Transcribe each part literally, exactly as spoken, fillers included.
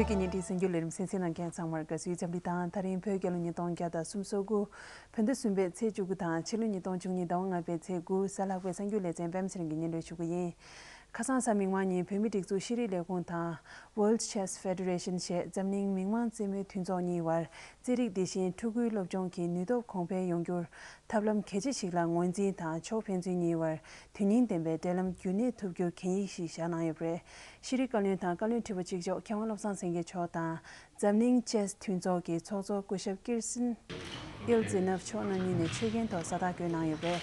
བོད་ཀྱི་བརྙན་འཕྲིན་གསར་འགྱུར་ལས་རིམ་གསན་གཟིགས་གནང་མཁན་ཚང་མར་དགའ་བསུའི་འཚམས་འདྲི་དང་། ད་རིང་བོད་རྒྱལ་ལོ་ཉིས་སྟོང་བརྒྱ་དང་སུམ་ཅུ་སོ་དགུ། བོད་ཟླ་གསུམ་པའི་ཚེས་བཅུ་དགུ་དང་ཕྱི་ལོ་ཉིས་སྟོང་བཅུ་གཉིས་ཟླ་བ་ལྔ་པའི་ཚེས་དགུ། གཟའ་ལྷག་པའི་གསར་འགྱུར་ལེ་ཚན་པད་མ་ཚེ་རིང་གིས་སྙན་སྒྲོན་ཞུ་གི་ཡིན། ཁ་སང་གཟའ་མིག་དམར་ཉིན་བོད་མིའི་སྒྲིག་འཛུགས་ཤེས་རིག་ལས་ཁུངས་དང་། World Chess Federation ཞེས་འཛམ་གླིང་མིག་དམར་རྩེད་མོའི་མཐུན་ཚོགས་གཉིས་བར་རྩེད་རིགས་འདི་བཞིན་ཕྲུ་གུའི་སློབ་སྦྱོང་གི་ནུས་སྟོབས་གོང་འཕེལ་ཡོང་རྒྱུར་ཐབས་ལམ་གལ་ཆེ་ཞིག་ལ་ངོས་འཛིན་དང་། ཕྱོགས་ཕན་ཚུན་གཉིས་བར་དོན་སྙིང་ལྡན་པའི་འབྲེལ་ལམ་རྒྱུན་གནས་ཐུབ་རྒྱུར་གན་ཡིག་ཞིག་བཞག་གནང་ཡོད་པ་རེད། ཤེས་རིག་བཀའ་བློན་དང་བཀའ་བློན་ཁྲི་པ་གཅིག་ལྕོགས་མཁས་དབང་བློ་བཟང་སེང་གེ་མཆོག་དང་། འཛམ་གླིང་ཅེས་མཐུན་ཚོགས་ཀྱི་ཚོགས་གཙོ་སྐུ་ཞབས་ཀིར་སན་ཨིལ་ཛི་ནབ་མཆོག་རྣམ་གཉིས་ནས་ཆོད་གན་ཐོག་ས་རྟགས་བཀོད་གནང་ཡོད་པ་རེད།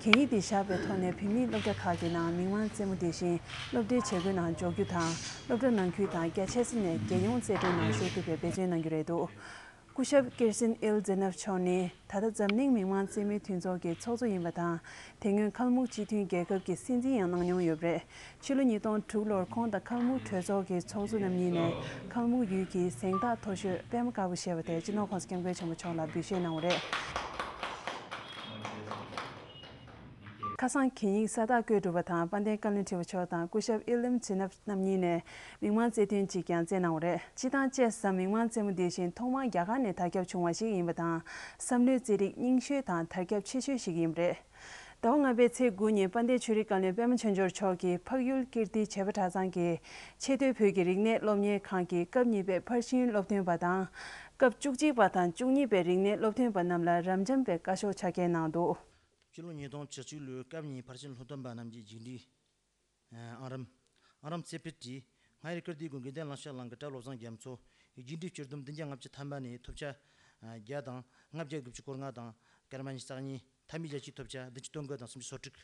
གན་ཡིག་འདི་བཞག་པའི་ཐོག་ནས་བོད་མིའི་སློབ་གྲྭ་ཁག་གི་ནང་མིག་དམར་རྩེད་མོ་དེ་བཞིན་སློབ་གྲྭའི་བྱེད་སྒོའི་ནང་འཇོག་རྒྱུ་དང་། སློབ་གྲྭ་ནང་ཁུལ་དང་རྒྱ་ཆེ་ས་ནས་རྒྱལ་ཡོངས་རྩེད་འགྲན་ནང་ཞུགས་ཐུབ་པའི་འབད་བརྩོན་གནང་རྒྱུ་རེད་འདུག་སྐུ་ཞབས་ཀིར་སན་ཨིལ་ཛི་ནབ་མཆོག་ནི་ད་ལྟ་འཛམ་གླིང་མིག་དམར་རྩེད་མོའི་མཐུན་ཚོགས་ཀྱི་ཚོགས་གཙོ་ཡིན་པ་དང་། དེ་སྔོན་ཁལ་མུག་སྤྱི་མཐུན་རྒྱལ་ཁབ་ཀྱི་སྲིད་འཛིན་ཡང་གནང་མྱོང་ཡོད་པ་རེད། ཕྱི་ལོ་ཉིས་སྟོང་དྲུག་ལོར་ཁོང་དང་ཁལ་མུག་གྲོས་ཚོགས་ཀྱི་ཚོགས་གཙོ་རྣམ་གཉིས་ནས་ཁལ་མུག་ཡུལ་གྱི་གཟེངས་རྟགས་མཐོ་ཤོས་པད་མ་དཀར་པོ་ཞེས་པ་དེ་སྤྱི་ནོར་༸གོང་ས་༸སྐྱབས་མགོན་ཆེན་པོ་མཆོག་ལ་འབུལ་བཞེས་གནང་བ་རེད། ཁ་སང་གན་ཡིག་ས་རྟགས་བཀོད་གྲུབ་པ་དང་། དཔལ་ལྡན་བཀའ་བློན་ཁྲི་པ་མཆོག་དང་སྐུ་ཞབས་ཨིལ་ལིམ་ཛི་ནབ་རྣམ་གཉིས་ནས་མིག་དམར་རྩེད་ཐེངས་གཅིག་ཀྱང་རྩེས་གནང་བ་རེད། སྤྱིར་བཏང་ཅེས་སམ་མིག་དམར་རྩེད་མོ་འདི་བཞིན་ཐོག་མར་རྒྱ་གར་ནས་དར་ཁྱབ་བྱུང་བ་ཞིག་ཡིན་པ་དང་། བསམ་བློའི་རྩེད་རིགས་རྙིང་ཤོས་དང་དར་ཁྱབ་ཆེ་ཤོས་ཤིག་ཡིན་པ་རེད། ཟླ་བ་ལྔ་པའི་ཚེས་དགུ་ཉིན་དཔལ་ལྡན་ཆོས་རིག་བཀའ་བློན་པད་མ་ཆོས་འབྱོར་མཆོག་གིས་འཕགས་ཡུལ་ཀིརྟི་བྱེས་པ་གྲྭ་ཚང་གི་ཆེས་མཐོའི་བོད་ཀྱི་རིག་གནས་སློབ་གཉེར་ཁང་གི་སྐབས་གཉིས་པའི་ཕར་ཕྱིན་སློབ་སྟོན་པ་དང་། སྐབས་བཅུ་གཅིག་པ་དང་བཅུ་གཉིས་པའི་རིག་གནས་སློབ་སྟོན་པ་རྣམས་ལ་རབ་འབྱམས་པའི་བཀའ་ཤོག་ཕྱག་འཁྱེར་གནང་འདུག་སྤྱི་ལོ་ཉིས་སྟོང་བཅུ་གཅིག་ལོའི་སྐབས་གཉིས་ཕར་ཕྱིན་སློབ་སྟོན་པ་རྣམས་ཀྱི་རྒྱུགས་འབྲས། ཨང་རིམ། ཨང་རིམ་རྩེ་ཕུད་བྲིས། སྔ་ཡུལ་ཀིརྟིའི་དགོན་དགེ་ལྡན་གླིང་ཤོད་གླིང་གི་གྲྭ་བློ་བཟང་རྒྱ་མཚོ། རྒྱུགས་འབྲས་སྤྱིར་བསྡོམས་བདུན་བརྒྱ་ལྔ་བཅུ་ཐམ་པ་ནས་ཐོབ་ཆ་བརྒྱ་དང་ལྔ་བརྒྱ་དགུ་བཅུ་སྐོར་ལྔ་དང་། སྐར་མ་ཉི་ཤུ་རྩ་གཉིས། མཐའ་མའི་རྒྱལ་ཆེའི་ཐོབ་ཆ་བདུན་ཅུ་དོན་དགུ་དང་སུམ་ཅུ་སོ་དྲུག་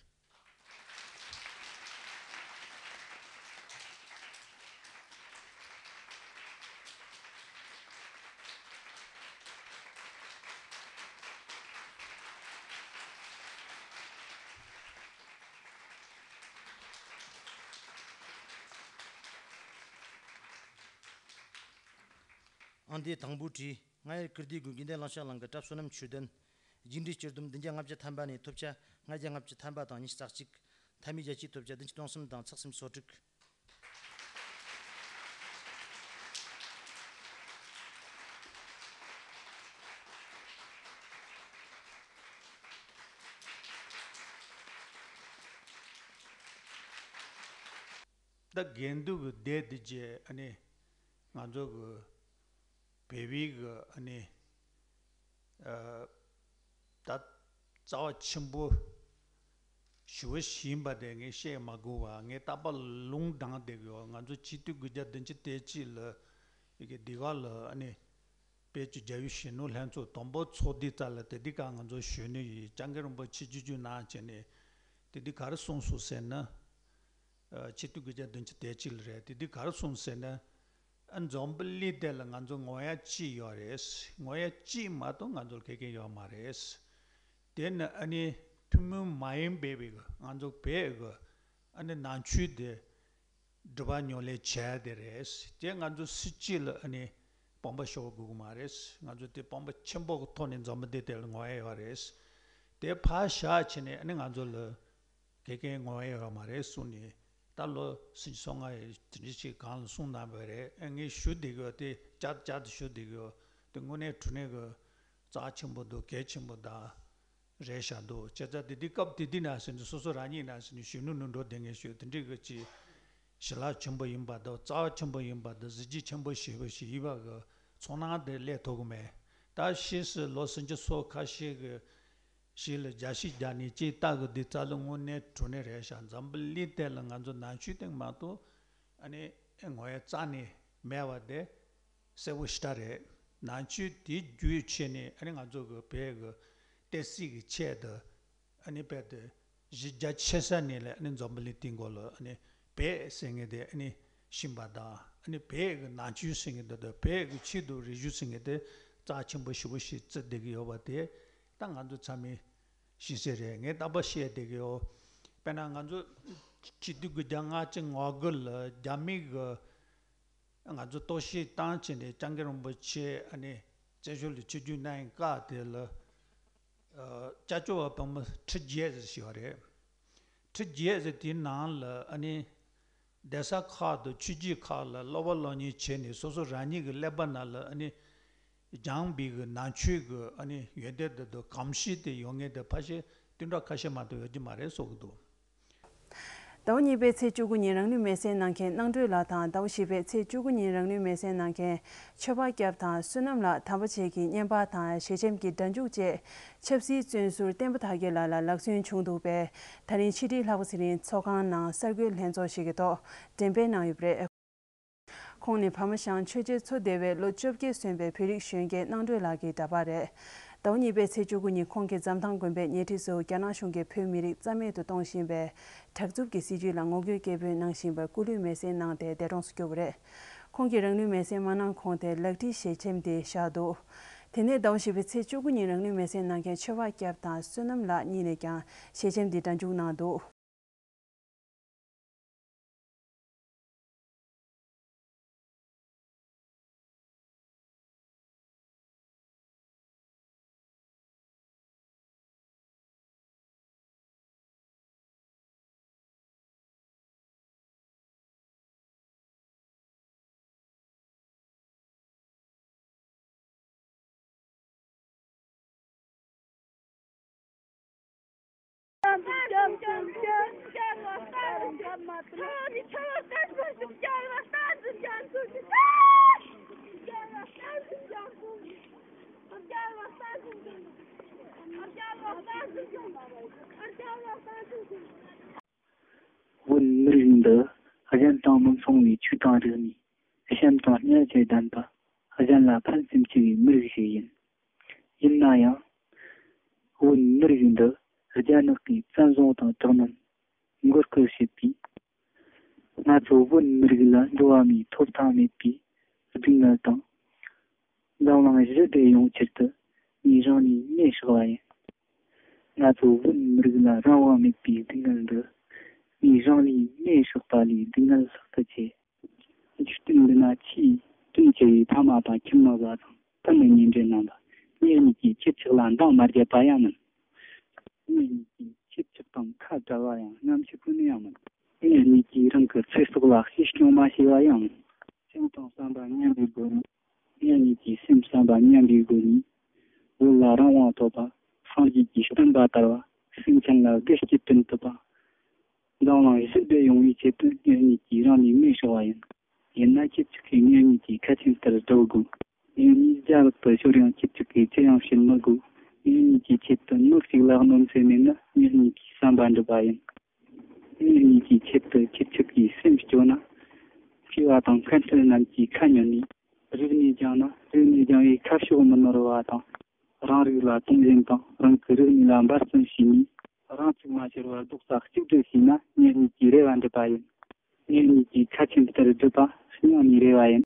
ཨང་སྡེ་དང་པོ་བྲིས། སྔ་ཡུལ་ཀིརྟིའི་དགོན་དགེ་ལྡན་གླིང་ཤོད་གླིང་གི་གྲྭ་བསོད་ནམས་ཆོས་ལྡན། རྒྱུགས་འབྲས་སྤྱིར་བསྡོམས་བདུན་བརྒྱ་ལྔ་བཅུ་ཐམ་པ་ནས་ཐོབ་ཆ་ལྔ་བརྒྱ་ལྔ་བཅུ་ཐམ་པ་དང་ཉི་ཤུ་རྩ་གཅིག། མཐའ་མའི་རྒྱལ་ཆེའི་ཐོབ་ཆ་བདུན་ཅུ་དོན་གསུམ་དང་ཚེག་སུམ་ཅུ་སོ་དྲུག་ད་དགེ་འདུན་གྱི་སྡེ་འདི་བཅས་ཨ་ནི་ང་ཚོ་གི་བོད་པའི་གི་ཨ་ནི་ཨ་ད་རྩ་བ་ཆེན་པོ་ཞེ་པོ་ཞིག་ཡིན་པ་དེ་ངས་བཤད་མ་དགོས་པ། ངས་རྟག་པར་ལུང་དྲངས་བསྡད་ཀྱི་ཡོད། ང་ཚོ་ཆིག་སྟོང་དགུ་བརྒྱ་བདུན་ཅུ་དོན་གཅིག་ལ་ཡི་གེ་འདི་ག་ལ་ཨ་ནི་བོད་ཀྱི་རྒྱལ་ཡུམ་གཞོན་ནུ་ལྷན་ཚོགས་དང་པོ་ཚོགས་དུས་ཙམ་ལ། དེ་དུས་ཀ་ང་ཚོ་གཞོན་ནུ་ཡིན། སྐྱབས་མགོན་རིན་པོ་ཆེ་ཆིབས་བསྒྱུར་གནང་བྱས་ནས་དེ་དུས་ག་རེ་གསུངས་སོང་ཟེར་ན། ཨ་ཆིག་སྟོང་དགུ་བརྒྱ་བདུན་ཅུ་དོན་གཅིག་ལ་རེད། དེ་དུས་ག་རེ་གསུངས་ཟེར་ན། ཨ་འཛམ་བུ་གླིང་དེ་ལ་ང་ཚོ་ངོ་ཡ་གཅིག་ཡོད་རེད། ངོ་ཡ་གཅིག་མ་གཏོགས་ང་ཚོར་ག་གེ་ཡོད་མ་རེད། དེ་ནི་ཨ་ནི་ཐུན་མོང་མ་ཡིན་པའི་གི་ང་ཚོ་བོད་གི་ཨ་ནི་ནང་ཆོས་དེ་སྒྲུབ་པ་ཉམས་ལེན་བྱས་དེ་རེད། དེ་ང་ཚོ་སྲིད་སྤྱི་ལ་ཨ་ནི་དཔང་པོ་ཞུ་དགོས་ཀྱི་མ་རེད། ང་ཚོ་དེ་དཔང་པོ་ཆེན་པོ་གི་ཐོག་ནས་འཛམ་བུ་གླིང་དེ་ལ་ངོ་ཡ་ཡོད་རེད། དེ་ཕར་བཞག་བྱས་ནས་ཨ་ནི་ང་ཚོ་ལ་ག་གེ་ངོ་ཡ་ཡོད་མ་རེད་གསུངས་ནས། ད་ལོ་སུམ་ཅུ་སོ་ལྔ་ཡི་དེ་འདྲ་ཞིག་གང་ལ་གསུངས་གནང་བ་རེད། ཨ་ངས་ཞུ་བསྡད་ཀྱི་ཡོད་དེ། བསྐྱར་བསྐྱར་དུ་ཞུ་བསྡད་ཀྱི་ཡོད་དེ། དངོས་གནས་དྲང་གནས་ཀྱི་རྩ་ཆེན་པོ་འདུག་གལ་ཆེན་པོ་དང་རེད་ཤག་འདུག་བྱས་ཙང་དེ་དུས་སྐབས་དེ་དུས་ནང་བཞིན་དུ་སོ་སོ་རང་ཉིད་ནང་བཞིན་དུ་གཞོན་ནུ་ནུ་འགྲོ་བསྡད་མཁན་ཞིག་དེ་འདྲའི་གི་ཅིག་ཞི་ལྷག་ཆེན་པོ་ཡིན་པ་དང་། རྩ་བ་ཆེན་པོ་ཡིན་པ་དང་། གཟི་བརྗིད་ཆེན་པོ་ཞེ་པོ་ཞིག་ཡིན་པ་གི་ཚོར་སྣང་དེ་སླེབས་ཐུབ་ཀྱི་མེད། ད་ཕྱིས་སུ་ལོ་སུམ་ཅུ་སོ་ཁ་ཤས་ཀྱི་ཞིག་ལ་རྒྱ་ཞིབ་རྒྱག་ནས་ཅིག་ལྟ་གི་དུས་ཙམ་ལ་དངོས་གནས་དྲང་གནས་རེད་ཤག་འཛམ་བུ་གླིང་དེ་ལ་ང་ཚོ་ནང་ཆོས་སྟེང་མ་གཏོགས་ཨ་ནི་ངོ་ཡ་རྩ་ནས་མེད་པ་དེ་གསལ་པོ་ཞེ་དྲག་རེད། ནང་ཆོས་དེ་བརྒྱུད་བྱས་ནས་ཨ་ནི་ང་ཚོ་གི་བོད་གི་བསྟན་སྲིད་ཀྱི་ཆེད་དུ་ཨ་ནི་རྦད་དེ་གཞི་རྒྱ་ཆེ་ས་ནས་ལས་ཨ་ནི་འཛམ་བུ་གླིང་སྟེང་གོ་ལ་ཨ་ནི་བོད་ཟེར་མཁན་དེ་ཨ་ནི་ཤེས་པ་དང་། ཨ་ནི་བོད་ཀྱི་ནང་ཆོས་ཟེར་མཁན་དེ་དང་། བོད་ཀྱི་ཆེད་དུ་རེ་ཞུ་ཟེར་མཁན་དེ་རྩ་ཆེན་པོ་ཞེ་པོ་ཞིག་བརྩི་བསྡད་ཀྱི་ཡོད་པ་དེ་ད་ང་ཚོ་ཚང་མས་ཤེས་གསལ་རེད། ངས་རྟག་པར་བཤད་བསྡད་ཀྱི་ཡོད། དཔེར་ན་ང་ཚོ་ཆིག་སྟོང་དགུ་བརྒྱ་ལྔ་བཅུ་ང་དགུ་ལ་རྒྱ་མི་གི་ང་ཚོ་གཏོར་བཤིག་བཏང་བྱས་ནས་སྐྱབས་མགོན་རིན་པོ་ཆེ་ཨ་ནི་བཙན་བྱོལ་དུ་ཆིབས་བསྒྱུར་གནང་བའི་སྐབས་དེ་ལ། ཨ་ཅ་ཅོ་བ་བུ་མོ་ཁྲི་བརྒྱད་ཟེར་ཞིག་ཡོད་རེད། ཁྲི་བརྒྱད་ཟེར་དེའི་ནང་ལ་ཨ་ནི་ གདན་ས་ཁག་དང་ཆོས་བརྒྱུད་ཁག་ལ་སློབ་པ་སློབ་གཉེར་བྱས་ནས་སོ་སོ་རང་ཉིད་ཀྱི་ཀླད་པ་ནང་ལ་ཨ་ནི་སྦྱངས་པའི་གི་ནང་ཆོས་ཀྱི་ཨ་ནི་ཡོན་ཏན་དེ་དང་གོམས་གཤིས་དེ་ཡོད་མཁན་དེ་ཕལ་ཆེར་བསྟུན་གྲངས་ཁ་ཤས་མ་གཏོགས་ཡོད་ཀྱི་མ་རེད་བཟོ་གི་འདུག། ཟླ་བ་གཉིས་པའི་ཚེས་བཅུ་དགུ་ཉིན་རང་ལུས་མེར་སྲེག་གནང་མཁན་གནང་གྲོས་ལགས་དང་ཟླ་བ་བཞི་པའི་ཚེས་བཅུ་དགུ་ཉིན་རང་ལུས་མེར་སྲེག་གནང་མཁན་ཆོས་པ་སྐྱབས་དང་བསོད་ནམས་ལགས་དམ་པ་ཆེ་གི་བསྙེན་པ་དང་ཞལ་ཆེམས་ཀྱི་སྒྲ་འཇུག་བཅས་ཆབ་སྲིད་བཙོན་ཟུར་བསྟན་པ་དར་རྒྱས་ལགས་ལ་ལག་སོན་བྱུང་འདུག་པས། ད་རིང་ཕྱི་དྲིལ་ལྷག་པ་ཚེ་རིང་ཚོགས་ཁང་ནང་གསར་འགོད་ལྷན་ཚོགས་ཤིག་གི་ཐོག་འགྲེམས་སྤེལ་གནང་ཡོད་པ་རེད། ཁོང་ནི་བྷ་མ་ཤང་ཆོས་རྗེ་མཚོ་སྡེ་བའི་ལོ་བཅོ་བརྒྱད་སོན་པའི་བོད་རིགས་གཞོན་སྐྱེས་གནང་གྲོས་ལགས་ཀྱི་འདྲ་པར་རེད། ཟླ་བ་གཉིས་པའི་ཚེས་བཅུ་དགུ་ཉིན་ཁོང་གིས་འཛམ་ཐང་དགོན་པའི་ཉེ་འཁྲིས་སུ་རྒྱ་ནག་གཞུང་གིས་བོད་མི་རིགས་རྩ་མེད་དུ་གཏོང་བཞིན་པའི་དྲག་རྩུབ་ཀྱི་སྲིད་བྱུས་ལ་ངོ་རྒོལ་སྐད་འབོད་གནང་བཞིན་པར་སྐུ་ལུས་མེར་སྲེག་གནང་སྟེ་འདས་གྲོངས་སུ་གྱུར་པ་རེད། ཁོང་གིས་རང་ལུས་མེར་སྲེག་མ་གནང་གོང་དེ་ལག་བྲིས་ཞལ་ཆེམས་དེ་བཞག་འདུག། དེ་ནས་ཟླ་བ་བཞི་པའི་ཚེས་བཅུ་དགུ་ཉིན་རང་ལུས་མེར་སྲེག་གནང་མཁན་ཆོས་པ་སྐྱབས་དང་བསོད་ནམས་ལགས་གཉིས་ནས་ཀྱང་ཞལ་ཆེམས་འདི་སྒྲ་འཇུག་གནང་འདུག། བོད་མི་རིགས་འདི་གཞན་དང་མི་མཚུངས་པའི་ཆོས་དང་རིག་གནས། བྱམས་དང་སྙིང་རྗེ་ལྡན་པ། གཞན་ལ་ཕན་སེམས་ཆེ་བའི་མི་རིགས་ཤིག་ཡིན། ཡིན་ན་ཡང་། བོད་མི་རིགས་འདི་རྒྱ་ནག་གིས་བཙན་བཟུང་དང་དྲག་གནོན། མགོ་སྐོར་བྱེད་པས། ང་ཚོ་བོད་མི་རིགས་ལ་འགྲོ་བ་མིའི་ཐོབ་ཐང་མེད་པའི་སྡུག་བསྔལ་དང་། འཛམ་གླིང་ཞི་བདེ་ཡོང་ཕྱིར་དུ་ངས་རང་ལུས་མེར་བསྲེགས་པ་ཡིན། ང་ཚོ་བོད་མི་རིགས་ལ་རང་དབང་མེད་པའི་སྡུག་བསྔལ་འདི། ངས་རང་ལུས་མེར་བསྲེགས་པ་ལས་སྡུག་བསྔལ་ལྷག་ཏུ་ཆེ། འཇིག་རྟེན་འདི་ན་ཆེས་དྲིན་ཆེ་བའི་ཕ་མ་དང་ཁྱིམ་མི་བ་དང་ཕུ་ནུ་གཉེན་འབྲེལ་རྣམ་པ། ངེད་གཉིས་ཀྱིས་ཁྱེད་ཅག་ལ་འདང་མ་བརྒྱབ་པ་ཡང་མིན། ངེད་གཉིས་ཀྱིས་ཁྱེད་ཅག་དང་ཁ་བྲལ་བ་ཡང་ནམ་ཞིག་ཁུ་ནི་ཡང་མིན། ངེད་གཉིས་ཀྱིས་རང་གི་ཚེ་སྲོག་ལ་གཅེས་སྐྱོང་མ་བྱས་པ་ཡང་མིན། སེམས་དང་བསམ་པ་མཉམ་པའི་སྒོ་ནས། ངེད་གཉིས་ཀྱིས་སེམས་བསམ་པ་མཉམ་པའི་སྒོ་ནས། བོད་ལ་རང་དབང་ཐོབ་པ། སངས་རྒྱས་ཀྱི་བསྟན་པ་དར་བ། སེམས་ཅན་ལ་བདེ་སྐྱིད་བསྐྲུན་ཐུབ་པ། འཛམ་གླིང་ཞི་བདེ་ཡོང་བའི་ཆེད་དུ་ངེད་གཉིས་ཀྱིས་རང་ལུས་མེར་བསྲེགས་པ་ཡིན། ཡིན་ན་ཁྱེད་ཅག་གིས་ངེད་གཉིས་ཀྱི་ཁ་ཆེམས་ལྟར་སྒྲུབ་དགོས། ངེད་གཉིས་རྒྱ་ལག་ཏུ་ཤོར་ཡང་ཁྱེད་ཅག་གིས་ཅི་ཡང་བྱེད་མི་དགོས། ངེད་གཉིས་ཀྱི་ཆེད་དུ་ནོར་གཅིག་ལ་གནོད་འཚེ་མེད་ན་ངེད་གཉིས་ཀྱི་བསམ་པ་འགྲུབ་པ་ཡིན། ངེད་གཉིས་ཀྱི་ཆེད་དུ་ཁྱེད་ཅག་གིས་སེམས་སྐྱོ་ན། སྐྱེ་བ་དང་མཁན་སྤྲུལ་རྣམས་ཀྱིས་ཁ་ཉོན་ནས། རིག་གནས་སྦྱངས་ན་རིག་གནས་སྦྱང་བའི་ཁ་ཕྱོགས་མི་ནོར་བ་དང་། རང་རིགས་ལ་དུང་ཞེན་དང་རང་གི་རིག་གནས་ལ་འབད་བརྩོན་བྱས་ནས། རང་ཚུགས་མ་ཤོར་བར་རྡོག་རྩ་གཅིག་སྒྲིལ་བྱས་ན་ངེད་གཉིས་ཀྱི་རེ་བ་འགྲུབ་པ་ཡིན། ངེད་གཉིས་ཀྱི་ཁ་ཆེམས་ལྟར་སྒྲུབ་པ་སྙིང་ནས་རེ་བ་ཡིན།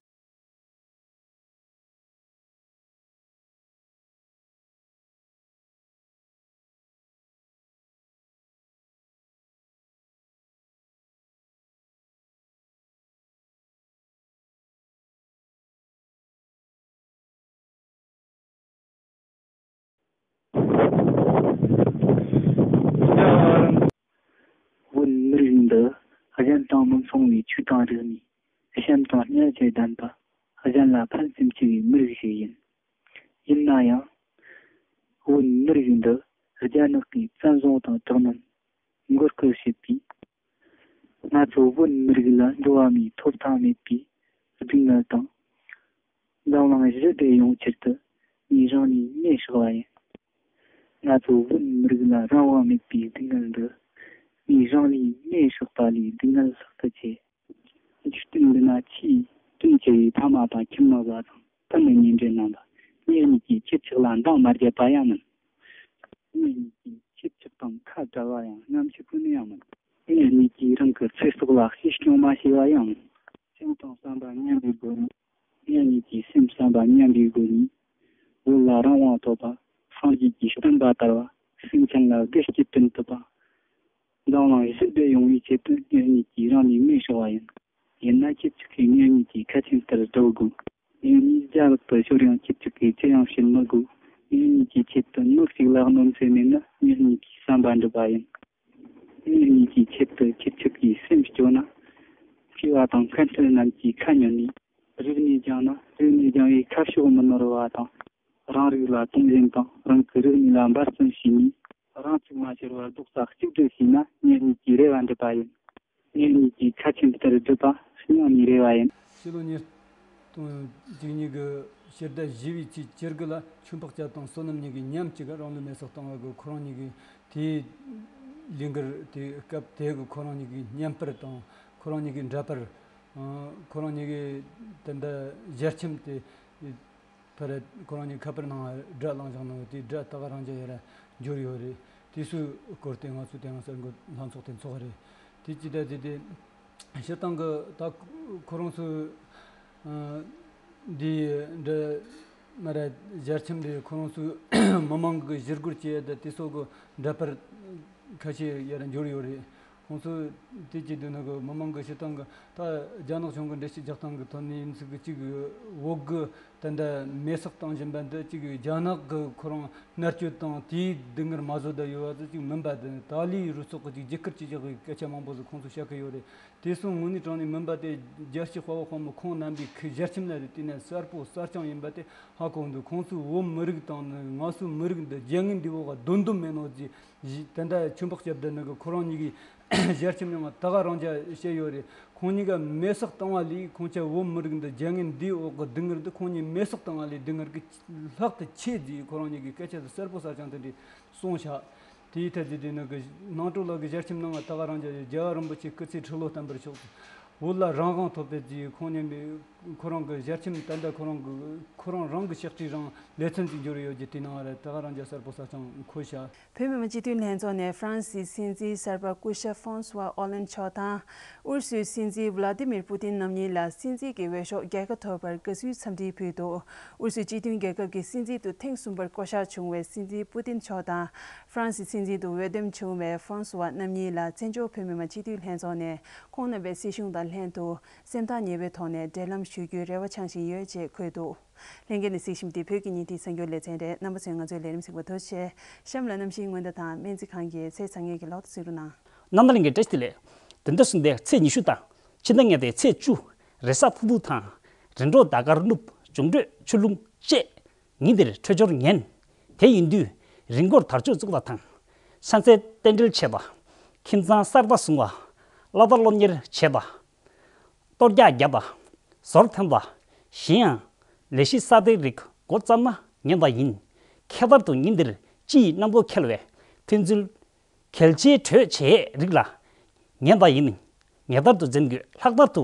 བོད་མི་རིགས་འདི་གཞན་དང་མི་མཚུངས་པའི་ཆོས་དང་རིག་གནས། བྱམས་དང་སྙིང་རྗེ་ལྡན་པ། གཞན་ལ་ཕན་སེམས་ཆེ་བའི་མི་རིགས་ཤིག་ཡིན། ཡིན་ན་ཡང་། བོད་མི་རིགས་འདི་རྒྱ་ནག་གིས་བཙན་བཟུང་དང་དྲག་གནོན། མགོ་སྐོར་བྱེད་པས། ང་ཚོ་བོད་མི་རིགས་ལ་འགྲོ་བ་མིའི་ཐོབ་ཐང་མེད་པའི་སྡུག་བསྔལ་དང་། འཛམ་གླིང་ཞི་བདེ་ཡོང་ཕྱིར་དུ་ངས་རང་ལུས་མེར་བསྲེགས་པ་ཡིན། ང་ཚོ་བོད་མི་རིགས་ལ་རང་དབང་མེད་པའི་སྡུག་བསྔལ་འདི། ངས་རང་ལུས་མེར་བསྲེགས་པ་ལས་སྡུག་བསྔལ་ལྷག་ཏུ་ཆེ། འཇིག་རྟེན་འདི་ན་ཆེས་དྲིན་ཆེ་བའི་ཕ་མ་དང་ཁྱིམ་མི་བ་དང་ཕུ་ནུ་གཉེན་འབྲེལ་རྣམ་པ། ངེད་གཉིས་ཀྱིས་ཁྱེད་ཅག་ལ་འདང་མ་བརྒྱབ་པ་ཡང་མིན། ངེད་གཉིས་ཀྱིས་ཁྱེད་ཅག་དང་ཁ་བྲལ་བ་ཡང་ནམ་ཞིག་ཁུ་ནི་ཡང་མིན། ངེད་གཉིས་ཀྱིས་རང་གི་ཚེ་སྲོག་ལ་གཅེས་སྐྱོང་མ་བྱས་པ་ཡང་མིན། སེམས་དང་བསམ་པ་མཉམ་པའི་སྒོ་ནས། ངེད་གཉིས་ཀྱི་སེམས་བསམ་པ་མཉམ་པའི་སྒོ་ནས། བོད་ལ་རང་དབང་ཐོབ་པ། སངས་རྒྱས་ཀྱི་བསྟན་པ་དར་བ། སེམས་ཅན་ལ་བདེ་སྐྱིད་བསྐྲུན་ཐུབ་པ། འཛམ་གླིང་ཞི་བདེ་ཡོང་བའི་ཆེད་དུ་ངེད་གཉིས་ཀྱིས་རང་ལུས་མེར་བསྲེགས་པ་ཡིན། ཡིན་ན་ཁྱེད་ཅག་གིས་ངེད་གཉིས་ཀྱི་ཁ་ཆེམས་ལྟར་སྒྲུབ་དགོས། ངེད་གཉིས་རྒྱ་ལག་ཏུ་ཤོར་ཡང་ཁྱེད་ཅག་གིས་ཅི་ཡང་བྱེད་མི་དགོས། ངེད་གཉིས་ཀྱི་ཆེད་དུ་ནོར་གཅིག་ལ་གནོད་འཚེ་མེད་ན་ངེད་གཉིས་ཀྱི་བསམ་པ་འགྲུབ་པ་ཡིན། ངེད་གཉིས་ཀྱི་ཆེད་དུ་ཁྱེད་ཅག་གིས་སེམས་སྐྱོ་ན། བ་དང་མཁན་སྤྲུལ་རྣམས་ཀྱིས་ཁ་ཉོན་ནས། རིག་གནས་སྦྱངས་ན་རིག་གནས་སྦྱང་བའི་ཁ་ཕྱོགས་མི་ནོར་བ་དང་། རང་རིགས་ལ་དུང་ཞེན་དང་རང་གི་རིག་གནས་ལ་འབད་བརྩོན་བྱས་ནས། རང་ཚུགས་མ་ཕྱར་བར་རྡོག་རྩ་གཅིག་སྒྲིལ་བྱས་ན་ངེད་གཉིས་ཀྱི་རེ་བ་འགྲུབ་པ་ཡིན། ངེད་གཉིས་ཀྱིས་ཁ་ཆེམས་ལྟར་བསྒྲུབས་པ་སྙིང་ནས་རེ་བ་ཡིན། ཕྱི་ལོ་ཉིས་སྟོང་བཅུ་གཉིས་ཀྱི་ཕྱི་ཟླ་བཞི་པའི་ཚེས་བཅུ་དགུ་ལ་ཆོས་འཕགས་སྐྱབས་དང་བསོད་ནམས་གཉིས་ཀྱིས་མཉམ་གཅིག་རང་ལུས་མེར་སྲེག་བཏང་བ་གི་ཁོ་རང་གཉིས་ཀྱི་དེའི་ལས་འགུལ་དེ་སྐབས་དེ་གི་ཁོ་རང་གཉིས་ཀྱི་བརྙན་པར་དང་ཁོ་རང་གཉིས་ཀྱི་འདྲ་པར། ཨ། ཁོ་རང་གཉིས་ཀྱི་དེ་འདྲ་ཞལ་ཆེམས་དེ་ཕར་ཁོ་རང་གཉིས་ཁ་པར་ནང་སྒྲ་བླངས་བཞག་ནོ་དེའི་སྒྲ་ད་ག་རང་ཅག་ཡར་འབྱོར་ཡོད་རེད། དེ་ཚོའི་སྐོར་དེ་ང་ཚོ་དེ་རིང་གསར་འགོད་ལྷན་ཚོགས་དེ་འཚོགས་རེད། དེ་ཅི་ད་དེ་དེ་སྤྱིར་བཏང་གི་ད་ཁོ་རང་ཚོ་ཨ་འདི་འདྲ་མ་ར་ཞལ་ཆེམས་དེ་ཁོ་རང་ཚོའི་མི་མང་གི་ཞུ་སྐུལ་བྱས་ད་དེ་སོགས་གི་འདྲ་པར་ཁ་ཤས་ཡར་འབྱོར་ཡོད་རེད། ཁོང་ཚོས་དེ་བྱེད་དུས་ནི་གི་མི་མང་གི་སྤྱིར་བཏང་གི་ད་རྒྱ་ནག་གཞུང་གི་འགྲེལ་བཤད་རྒྱག་སྟངས་གི་ཐོག་ནས་ཡིན་ཚུལ་གི་གཅིག་བོད་གི་དེ་འདྲ་མེ་སྲེག་བཏང་བཞིན་པ་འདི་གཅིག་རྒྱ་ནག་གི་ཁོ་རང་མནར་གཅོད་དང་དེའི་སྡུག་བསྔལ་མ་བཟོད་ད་ཡོད་པ་ཚོ་གཅིག་མིན་པ་དེ་ནི་ཏཱ་ལའི་རུ་ཚོགས་གི་གཅིག་རྒྱུད་སྐུལ་བྱེད་བཞག་གི་སྐད་ཆ་མང་པོ་ཟིག་ཁོང་ཚོས་བཤད་གི་ཡོད་རེད། དེ་སོང་དངོས་གནས་དྲང་གནས་མིན་པ་དེ་རྒྱལ་སྤྱིའི་དཔའ་བོ་དཔའ་མོ་ཁོང་རྣམ་པའི་ཁུ་ཞལ་ཆེམས་ལ་རེ་བལྟས་ན་གསལ་པོ་གསལ་རྐྱང་ཡིན་པ་དེ་ཧ་གོ་འདུག་ཁོང་ཚོས་བོད་མི་རིགས་དང་ནི་ང་ཚོའི་མི་རིགས་འདི་རྒྱལ་ངན་འདིའི་འོག་ག་སྡོད་འདོད་མེད་ནོ་ཅི། དེ་འདྲ་ཆོས་འཕགས་སྐྱབས་དེ་ནི་གི་ཁོ་རང་གཉིས་ཀྱི་ཞལ་ཆེམས་ནང་ད་ག་རང་ཅག་བཤད་ཡོད་རེད། ཁོང་གཉིས་ཀ་མེ་སྲེག་བཏང་བ་ལས་ཁོང་ཅག་བོད་མི་རིགས་འདི་རྒྱལ་ངན་འདིའི་འོག་གི་སྡུག་བསྔལ་འདི་ཁོང་གཉིས་མེ་སྲེག་བཏང་བ་ལས་སྡུག་བསྔལ་གི་ལྷག་ཏུ་ཆེ་ཟེར་ཁོ་རང་གཉིས་ཀྱི་སྐད་ཆ་དེ་གསལ་པོ་གསལ་རྐྱང་དེ་འདྲ་གསུངས་ཤག་དེའི་ཐད་ཀྱི་དེ་ནི་གི་སྣང་གྲོལ་ལགས་ཀྱི་ཞལ་ཆེམས་ནང་ད་ག་རང་ཅག་རྒྱལ་བ་རིན་པོ་ཆེ་སྐུ་ཚེ་ཁྲི་ལོ་བརྟན་པར་ཤོག་བོད་ལ་རང་དབང་ཐོབ་པའི་རྗེས་ཁོང་ཉིད་མི་ཁོ་རང་གི་ཞལ་ཆེམས་ད་ལྟ་ཁོ་རང་གི་ཁོ་རང་རང་གི་ཕྱག་བྲིས་རང་ལེ་ཚན་ཅིག་འབྱོར་ཡོད་ཀྱི་དེ་ནང་རེད། ད་ག་རང་ཅག་གསལ་པོ་གསལ་རྐྱང་འཁོད་ཤག་བོད་མི་མང་སྤྱི་འཐུས་ལྷན་ཚོགས་ནས་ཧྥ་རན་སིའི་སྲིད་འཛིན་གསར་པ་སྐུ་ཞབས་ཧྥོང་སུ་ཝ་ཨོ་ལན་མཆོག་དང་ཨུ་རུ་སུའི་སྲིད་འཛིན་ཝ་ལ་ཏི་མིར་པུ་ཏིན་རྣམ་གཉིས་ལ་སྲིད་འཛིན་གྱི་འོས་ཤོག་རྒྱལ་ཁ་ཐོབ་པར་དགའ་བསུའི་འཚམས་འདྲི་ཕུལ་འདུག་ཨུ་རུ་སུའི་སྤྱི་མཐུན་རྒྱལ་ཁབ་ཀྱི་སྲིད་འཛིན་དུ་ཐེངས་གསུམ་པར་བསྐོ་གཞག་བྱུང་བའི་སྲིད་འཛིན་པུ་ཏིན་མཆོག་དང་ཧྥ་རན་སིའི་སྲིད་འཛིན་དུ་འོས་འདེམས་བྱུང་བའི་ཧྥོང་སུ་ཝ་རྣམ་གཉིས་ལ་བཙན་བྱོལ་བོད་མི་མང་སྤྱི་འཐུས་ལྷན་ཚོགས་ནས་ཁོང་རྣམ་པའི་སྲིད་གཞུང་དང་ལྷན་དུ་སེམས་ཐག་ཉེ་བའི་ཐོག་ནས་འབྲེལ་ལམ་ཞུ་རྒྱུའི་རེ་བ་འཆང་བཞིན་ཡོད་ཅེས་འཁོད་འདུག་ལྷན་རྒྱས་ནས་གཟིགས་བཞིན་པ་འདི་བོད་ཀྱི་ཉིན་མཐའི་གསར་འགྱུར་ལེ་ཚན་རེད། རྣམ་པ་ཚོས་ང་ཚོའི་ལས་རིམ་གཟིགས་པར་ཐུགས་རྗེ་ཆེ། གཤམ་ལ་གནམ་གཤིས་སྔོན་བརྡ་དང་སྨན་རྩིས་ཁང་གི་ཚེས་བཟང་ངན་གྱི་ལོག་བསྡད་ཚུལ་རོ་ནང་། རྣམ་ཐར་ལྷན་རྒྱས་བཀྲ་ཤིས་བདེ་ལེགས། དེ་འདྲ་སོང་སྟེ་ཚེས་ཉི་ཤུ་དང་ཕྱི་ཟླ་ལྔ་སྟེ་ཚེས་བཅུ། རེས་གཟའ་ཕུར་བུ་དང་རིམ་གྲོ་ཟླ་སྐར་སྣུབ་འབྱུང་འཕྲོད་ཆུ་ཀླུང་བཅས་ཉིན་དེར་འཕྲོད་སྦྱོར་ངན། དེ་ཡིན་དུས་རི་མགོར་དར་ལྕོག་བཙུགས་པ་དང་། ཤང་སའི་རྟེན་འབྲེལ་བྱེད་པ། ཁྱིམ་ཚང་གསར་པ་བཟུང་བ། བླ་དྭགས་སློབ་གཉེར་བྱེད་པ། གཏོར་རྒྱག་བརྒྱབ་པ། ཟོར་འཐེན་པ། གཞན་ཡང་ལས་གཞི་གསར་པའི་རིགས་འགོ་བརྩམས་ན་ཉན་པ་ཡིན། ཁྱད་པར་དུ་ཉིན་འདིར་སྤྱི་ཡི་གནམ་སྒོ་འཁེལ་བའི་ཐོན་ཚུལ་གལ་ཆེའི་གྲོས་བྱེད་རིགས་ལ་ཉན་པ་ཡིན། ངེས་པར་དུ་འཛེམ་དགོས། ལྷག་པར་དུ་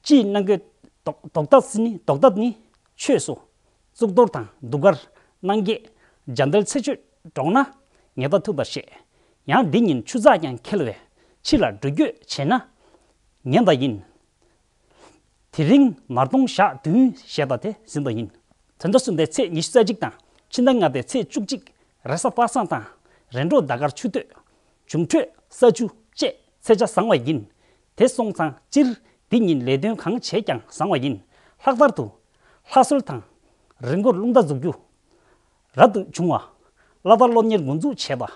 སྤྱི་ཡི་གནམ་སྒོའི་རྡོག་རྡོག་རྟགས་ནི་རྡོག་རྟགས་ནི་ཆོས་སོ། གཙུག་ཏོར་དང་གདུགས་དཀར་སྣང་བརྒྱད་འཇའ་ལྡན་ཚེས་མཆོད་འགྲོགས་ན་ངེས་པར་ཐུབ་པར་བཤད། ཡང་འདི་ཉིན་ཆུ་ཚགས་ཀྱང་འཁེལ་བས་ཕྱི་ལ་འགྲུལ་སྐྱོད་བྱེད་ན་ཉན་པ་ཡིན། དེ་རིང་མར་གདོང་ཞག་བདུན་ཞེས་པ་དེ་ཟིན་པ་ཡིན། དེ་འདྲ་སོང་སྟེ་ཚེས་ཉི་ཤུ་རྩ་གཅིག་དང་ཕྱི་ཟླ་ལྔ་པའི་ཚེས་བཅུ་གཅིག་རེས་གཟའ་པ་སངས་དང་རེས་འགྲོགས་ཟླ་སྐར་ཆུ་སྟོད། འབྱུང་འཕྲོད་ས་ཆུ་བཅས་ཚེས་ཆ་བཟང་བ་ཡིན། དེ་སོང་ཙང་སྤྱིར་འདི་ཉིན་ལས་དོན་གང་བྱས་ཀྱང་བཟང་བ་ཡིན། ལྷག་པར་དུ་ལྷ་གསོལ་དང་རི་མགོར་རླུང་རྟ་འཛུགས་རྒྱུ། རབ་ཏུ་བྱུང་བ། བླ་དྭགས་སློབ་གཉེར་འགོ་འཛུགས་བྱས་པ།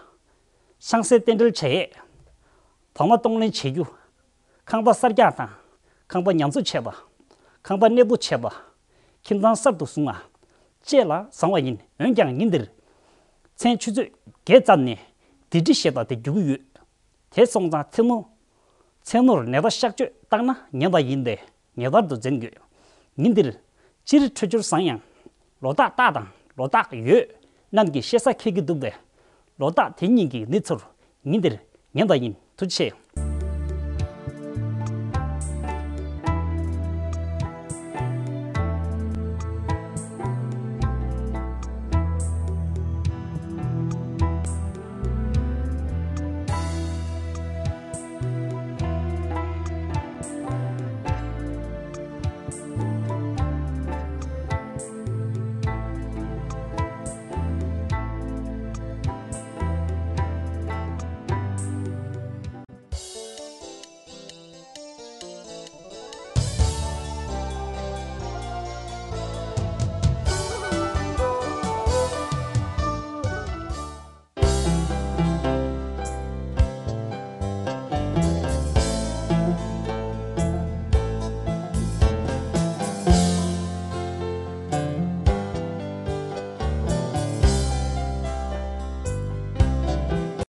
ཤང་སའི་རྟེན་འབྲེལ་བྱེད་ཡས། བག་མ་གཏོང་ལེན་བྱེད་རྒྱུ། ཁང་པ་གསར་རྒྱག་དང་ཁང་པ་ཉམས་གསོ་བྱས་པ། ཁང་པ་གནས་སྤོ་བྱས་པ། ཁྱིམ་ཚང་གསར་དུ་བཟུང་བ་བཅས་ལ་བཟང་བ་ཡིན། འོན་ཀྱང་ཉིན་འདིར་མཚན་ཆུ་ཚོད་བརྒྱད་ཙམ་ནས་སྡིག་སྒྲིབ་ཞེས་པ་དེ་རྒྱུག་གི་ཡོད། དེ་སོང་ཙང་མཚན་མོ། མཚན་མོར་ནད་པ་གཤག་བཅོས་བཏང་ན་ཉན་པ་ཡིན་པས་ངེས་པར་དུ་འཛེམ་དགོས། ཉིན་འདིར་སྤྱིར་འཕྲོད་སྦྱོར་བཟང་ཡང་། ལོ་རྟགས་སྟག་དང་ལོ་རྟགས་ཡོས་རྣམས་ཀྱི་ཤེས་ས་འཁེལ་གྱི་འདུག་པས། ལོ་རྟགས་དེ་གཉིས་ཀྱི་མི་ཚོར་ཉིན་འདིར་ཉན་པ་ཡིན། ཐུགས་རྗེ་ཆེ།